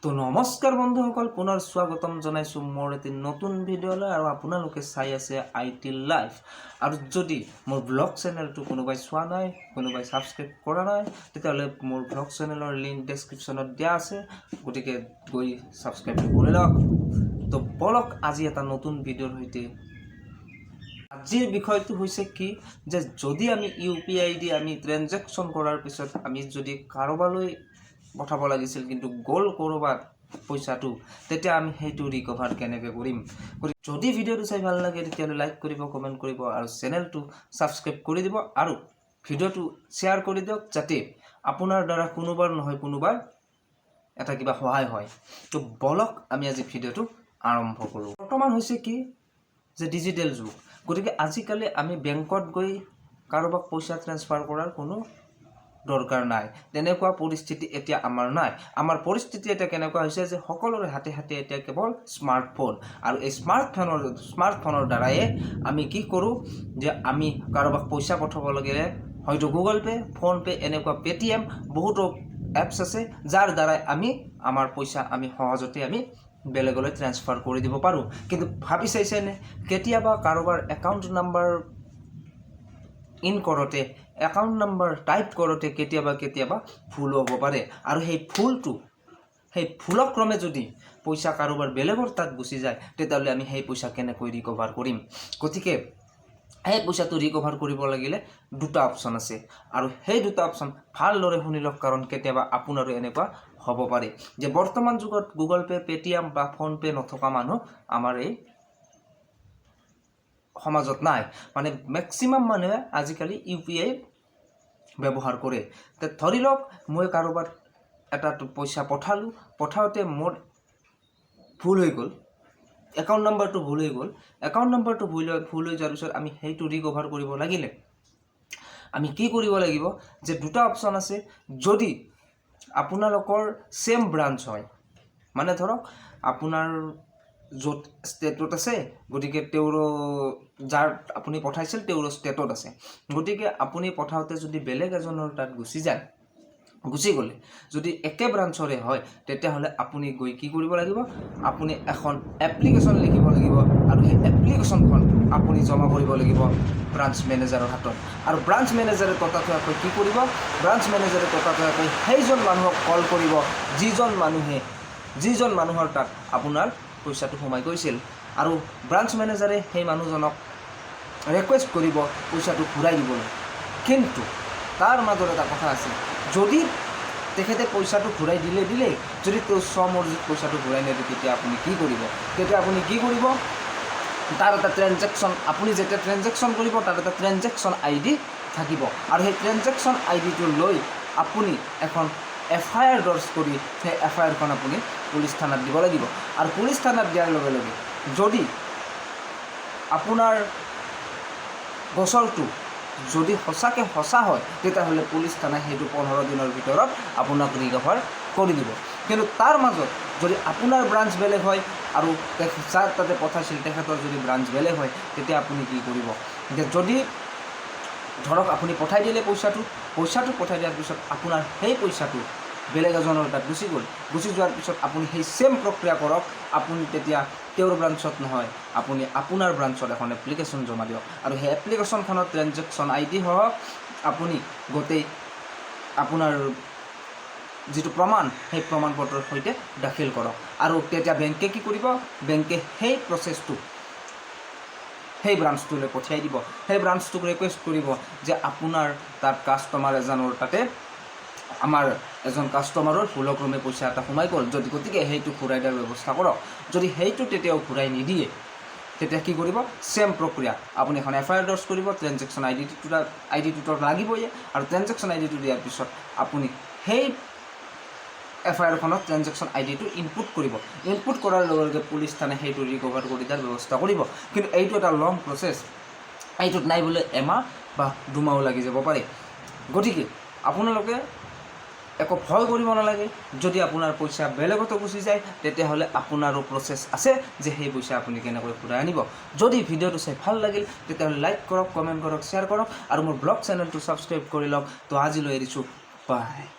তো নমস্কাৰ বন্ধুসকল, পুনৰ স্বাগতম জনাইছোঁ মোৰ এটি নতুন ভিডিঅ'লৈ আৰু আপোনালোকে চাই আছে IT life. আৰু যদি মোৰ ব্লগ চেনেলটো কোনোবাই চোৱা নাই, কোনোবাই ছাবস্ক্ৰাইব কৰা নাই, তেতিয়াহ'লে মোৰ ব্লগ চেনেলৰ লিংক ডেছক্ৰিপশ্যনত দিয়া আছে, গতিকে গৈ ছাবস্ক্ৰাইবটো কৰি লওক। তো বলক, আজি এটা নতুন ভিডিঅ'ৰ সৈতে। আজিৰ বিষয়টো হৈছে কি যে যদি আমি ইউপিআই দি আমি ট্ৰেনজেকশ্যন কৰাৰ পিছত আমি যদি কাৰোবালৈ পঠাব লাগিছিল, কিন্তু গ'ল ক'ৰবাত পইচাটো, তেতিয়া আমি সেইটো ৰিকভাৰ কেনেকৈ কৰিম? গতিকে যদি ভিডিঅ'টো চাই ভাল লাগে, তেতিয়াহ'লে লাইক কৰিব, কমেণ্ট কৰিব আৰু চেনেলটো ছাবস্ক্ৰাইব কৰি দিব আৰু ভিডিঅ'টো শ্বেয়াৰ কৰি দিয়ক, যাতে আপোনাৰ দ্বাৰা কোনোবাৰ নহয় কোনোবাৰ এটা কিবা সহায় হয়। তো বলক, আমি আজি ভিডিঅ'টো আৰম্ভ কৰোঁ। বৰ্তমান হৈছে কি যে ডিজিটেল যুগ, গতিকে আজিকালি আমি বেংকত গৈ কাৰোবাক পইচা ট্ৰেন্সফাৰ কৰাৰ কোনো দৰকাৰ নাই। তেনেকুৱা পৰিস্থিতি এতিয়া আমাৰ নাই। আমাৰ পৰিস্থিতি এতিয়া কেনেকুৱা হৈছে যে সকলোৰে হাতে হাতে এতিয়া কেৱল স্মাৰ্টফোন আৰু এই স্মাৰ্টফোনৰ দ্বাৰায়ে আমি কি কৰোঁ যে আমি কাৰোবাক পইচা পঠাব লাগিলে হয়তো গুগল পে', ফোনপে', এনেকুৱা পে'টিএম, বহুতো এপছ আছে, যাৰ দ্বাৰাই আমি আমাৰ পইচা আমি সহজতে আমি বেলেগলৈ ট্ৰেন্সফাৰ কৰি দিব পাৰোঁ। কিন্তু ভাবি চাইছেনে, কেতিয়াবা কাৰোবাৰ একাউণ্ট নাম্বাৰ ইন কৰোঁতে, একাউণ্ট নাম্বাৰ টাইপ কৰোঁতে কেতিয়াবা কেতিয়াবা ভুলো হ'ব পাৰে আৰু সেই ভুলক্ৰমে যদি পইচা কাৰোবাৰ বেলেগৰ তাত গুচি যায়, তেতিয়াহ'লে আমি সেই পইচা কেনেকৈ ৰিকভাৰ কৰিম? গতিকে সেই পইচাটো ৰিকভাৰ কৰিব লাগিলে দুটা অপশ্যন আছে আৰু সেই দুটা অপশ্যন ভালদৰে শুনি লওক, কাৰণ কেতিয়াবা আপোনাৰো এনেকুৱা হ'ব পাৰে যে বৰ্তমান যুগত গুগল পে', পে'টিএম বা ফোনপে' নথকা মানুহ আমাৰ এই সমাজত নাই। মানে মেক্সিমাম মানুহে আজিকালি ইউপিআই ব্যৱহাৰ কৰে। তে ধৰি লওক, মই কাৰোবাৰ এটা পইচা পঠালোঁ, পঠাওঁতে মোৰ ভুল হৈ গ'ল, একাউণ্ট নাম্বাৰটো ভুল হৈ গ'ল। একাউণ্ট নাম্বাৰটো ভুল হৈ যোৱাৰ পিছত আমি সেইটো ৰিকভাৰ কৰিব লাগিলে আমি কি কৰিব লাগিব যে দুটা অপশ্যন আছে। যদি আপোনালোকৰ ছেম ব্ৰাঞ্চ হয়, মানে ধৰক আপোনাৰ য'ত ষ্টেটত আছে, গতিকে তেওঁৰো, যাৰ আপুনি পঠাইছিল তেওঁৰো ষ্টেটত আছে, গতিকে আপুনি পঠাওঁতে যদি বেলেগ এজনৰ তাত গুচি যায়, গুচি গ'লে যদি একে ব্ৰাঞ্চৰে হয়, তেতিয়াহ'লে আপুনি গৈ কি কৰিব লাগিব? আপুনি এখন এপ্লিকেশ্যন লিখিব লাগিব আৰু সেই এপ্লিকেশ্যনখন আপুনি জমা কৰিব লাগিব ব্ৰাঞ্চ মেনেজাৰৰ হাতত। আৰু ব্ৰাঞ্চ মেনেজাৰে ততাতৈয়াকৈ কি কৰিব? ব্ৰাঞ্চ মেনেজাৰে ততাতৈয়াকৈ সেইজন মানুহক কল কৰিব, যিজন মানুহৰ তাত আপোনাৰ পইচাটো সোমাই গৈছিল আৰু ব্ৰাঞ্চ মেনেজাৰে সেই মানুহজনক ৰিকুৱেষ্ট কৰিব পইচাটো ঘূৰাই দিবলৈ। কিন্তু তাৰ মাজত এটা কথা আছে। যদি তেখেতে পইচাটো ঘূৰাই দিলে দিলেই, যদি তেওঁ স্বমৰ্জিত পইচাটো ঘূৰাই নিদিয়ে, তেতিয়া আপুনি কি কৰিব? তেতিয়া আপুনি কি কৰিব? তাৰ এটা ট্ৰেনজেকশ্যন, আপুনি যেতিয়া ট্ৰেনজেকশ্যন কৰিব, তাৰ এটা ট্ৰেনজেকশ্যন আইডি থাকিব আৰু সেই ট্ৰেনজেকশ্যন আইডিটো লৈ আপুনি এখন এফআইআৰ দৰ্জ কৰি সেই এফআইআৰখন আপুনি পুলিচ থানাত দিব লাগিব। আৰু পুলিচ থানাত দিয়াৰ লগে লগে যদি আপোনাৰ গোচৰটো যদি সঁচাকৈ সঁচা হয়, তেতিয়াহ'লে পুলিচ থানাই সেইটো 15 দিনৰ ভিতৰত আপোনাক ৰিকভাৰ কৰি দিব। কিন্তু তাৰ মাজত যদি আপোনাৰ ব্ৰাঞ্চ বেলেগ হয় আৰু যাৰ তাতে পঠাইছিল তেখেতৰ যদি ব্ৰাঞ্চ বেলেগ হয়, তেতিয়া আপুনি কি কৰিব যে যদি ধৰক আপুনি পঠাই দিলে পইচাটো, পইচাটো পঠাই দিয়াৰ পিছত আপোনাৰ সেই পইচাটো বেলেগ এজনৰ তাত গুচি গ'ল। গুচি যোৱাৰ পিছত আপুনি সেই ছেইম প্ৰক্ৰিয়া কৰক। আপুনি তেতিয়া তেওঁৰ ব্ৰাঞ্চত নহয়, আপুনি আপোনাৰ ব্ৰাঞ্চত এখন এপ্লিকেশ্যন জমা দিয়ক আৰু সেই এপ্লিকেশ্যনখনত ট্ৰেনজেকশ্যন আইডি সহ আপুনি গোটেই আপোনাৰ যিটো প্ৰমাণ, সেই প্ৰমাণ পত্ৰৰ সৈতে দাখিল কৰক। আৰু তেতিয়া বেংকে কি কৰিব? বেংকে সেই প্ৰচেছটো সেই ব্ৰাঞ্চটোলৈ পঠিয়াই দিব। সেই ব্ৰাঞ্চটোক ৰিকুৱেষ্ট কৰিব যে আপোনাৰ তাত কাষ্টমাৰ এজনৰ তাতে আমাৰ এজন কাষ্টমাৰৰ ভুলক্ৰমে পইচা এটা সোমাই গ'ল যদি, গতিকে সেইটো ঘূৰাই দিয়াৰ ব্যৱস্থা কৰক। যদি সেইটো তেতিয়াও ঘূৰাই নিদিয়ে, তেতিয়া কি কৰিব? ছেম প্ৰক্ৰিয়া, আপুনি এখন এফআইআৰ দৰ্জ কৰিব। ট্ৰেনজেকশ্যন আইডিটো লাগিবই আৰু ট্ৰেনজেকশ্যন আইডিটো দিয়াৰ পিছত আপুনি সেই এফআইআৰখনত ট্ৰেনজেকশ্যন আইডিটো ইনপুট কৰিব। ইনপুট কৰাৰ লগে লগে পুলিচ থানাই সেইটো ৰিকভাৰ কৰি দিয়াৰ ব্যৱস্থা কৰিব। কিন্তু এইটো এটা লং প্ৰচেছ। এইটোত নাই বোলে এমাহ বা 2 মাহো লাগি যাব পাৰে। গতিকে আপোনালোকে একো ভয় কৰিব নালাগে। যদি আপোনাৰ পইচা বেলেগতো গুচি যায়, তেতিয়াহ'লে আপোনাৰো প্ৰচেছ আছে যে সেই পইচা আপুনি কেনেকৈ ঘূৰাই আনিব। যদি ভিডিঅ'টো চাই ভাল লাগিল, তেতিয়াহ'লে লাইক কৰক, কমেণ্ট কৰক, শ্বেয়াৰ কৰক আৰু মোৰ ব্লগ চেনেলটো ছাবস্ক্ৰাইব কৰি লওক। তো আজিলৈ এৰিছোঁ, বাই।